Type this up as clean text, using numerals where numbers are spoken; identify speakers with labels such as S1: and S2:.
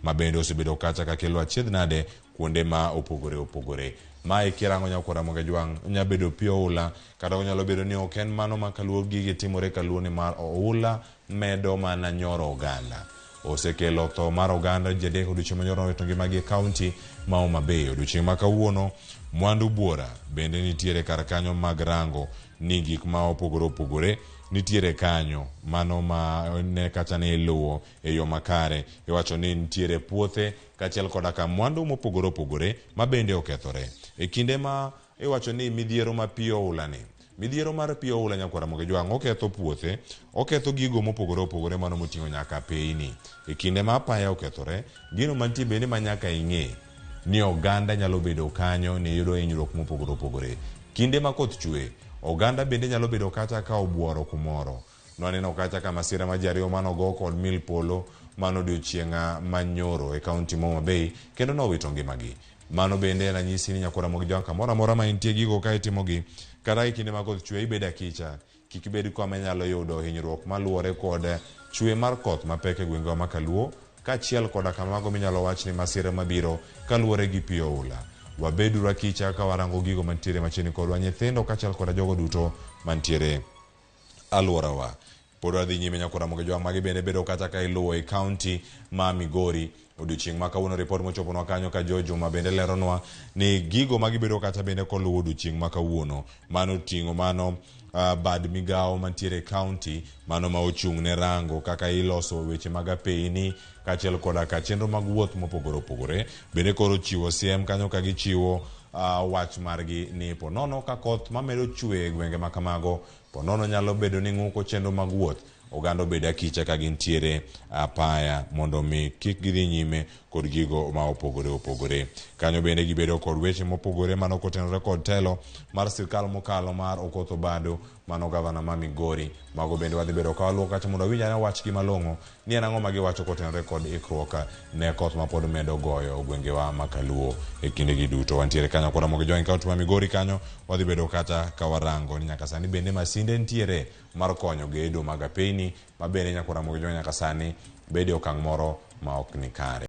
S1: ma bende osebedo kacha ka kelo achiedh nade kuonde ma opogore opogore. Mae kirango nyakwar Ramogi Ajwang' onyalo bedo pi oula kata onyalo bedo ni ok en mano ma kaluo gigi timore kaluo nimar oula medo mana nyoro oganda. Osekelo tho mar oganda ji adek odiochieng' manyoro nowito ngimagi e kaunti ma Homa Bay. Odiochieng' ma kawuono mwandu buora bende nitiere kar kanyo mag rango ni gik ma opogore opogore nitiere kanyo mano ma ne kacha ne iluwo e yo makare. Iwacho ni nitiere puothe kaachiel koda ka mwandu mopogore opogore ma bende okethore. E kinde ma iwacho ni midhiero ma pi oula ni, midhiero mar pi oula nyakwar Ramogi Jwang' oketho puothe, oketho gigo mopogore opogore mano moting'o nyaka apeyni. E kinde ma apaya okethore, gino mantie bende ma nyaka ing'e ni oganda nyalo bedo kanyo ni yudo hinyruok mopogore opogore. Kinde ma koth chwe, oganda bende nyalo bedo kata ka obuoro kumoro. Nwaneno kacha ka masira ma ji ariyo mane ogo kod mil polo mano odiochieng' ma nyoro e kaunti ma Homa Bay kendo nowito ngimagi. Mano bende en ranyisi ni nyakwar Ramogi Jwang' kamoro amora ma intie gigo ka itimogi kata e kinde ma koth chwe ibedo akicha kik ibed kama inyalo yudo hinyruok maluwore kod chwe mar koth mapek e gwengewa ma Kaluo kaachiel koda kamago minyalo wach ni masira mabiro kaluwore gi pi oula. Wabeduru akicha ka warango gigo mantiere machiegni kodwa nyithindo kaachiel koda jogo duto mantiere alworawa. Pod wadhi nyime nyakwar Ramogi Jwang' magi bende bedo kata ka iluwo e kaunti ma Migori. Odiochieng' ma kawuono ripot mochoponwa kanyo ka George Juma bende leronwa ni gigo ma gibedo kata bende koluwo odiochieng' ma kawuono. Mano ting'o mano bad migawo mantiere e kaunti mano ma ochung' ne rango kaka iloso weche mag apeyini kaachiel koda ka chenro mag wuoth mopogore opogore. Bende koro chiwo siem kanyo ka gichiwo wach margi ni po nono ka koth mamedo chwe e gwenge ma kamago po nono nyalo bedo ni ng'uko chenro mag wuoth oganda obed akicha ka gintiere apaya mondo mi kik gidhi nyime kod gigo ma opogore opogore. Kanyo bende gibedo kod weche mopogore mano kotenore kod telo mar sirkal mokalo mar Okoth Obado mano gavana ma Migori. Mago bende wadhi bedo ka waluwo kacha mondo wawinj ane wachgi malong'o ni en ang'o ma giwacho kotenore kod ikruok ne koth ma pod medo goyo gwengewa ma Kaluo e kindegi duto. Wantiere kanyo kod Ramogi Join kaunti ma Migori kanyo wadhi bedo kata ka warango ni nyaka sani bende masinde ntiere mar konyo gedo mag apeyni ma bende nyakwar Ramogi Join nyaka sani bede okang' moro ma ok ni kare.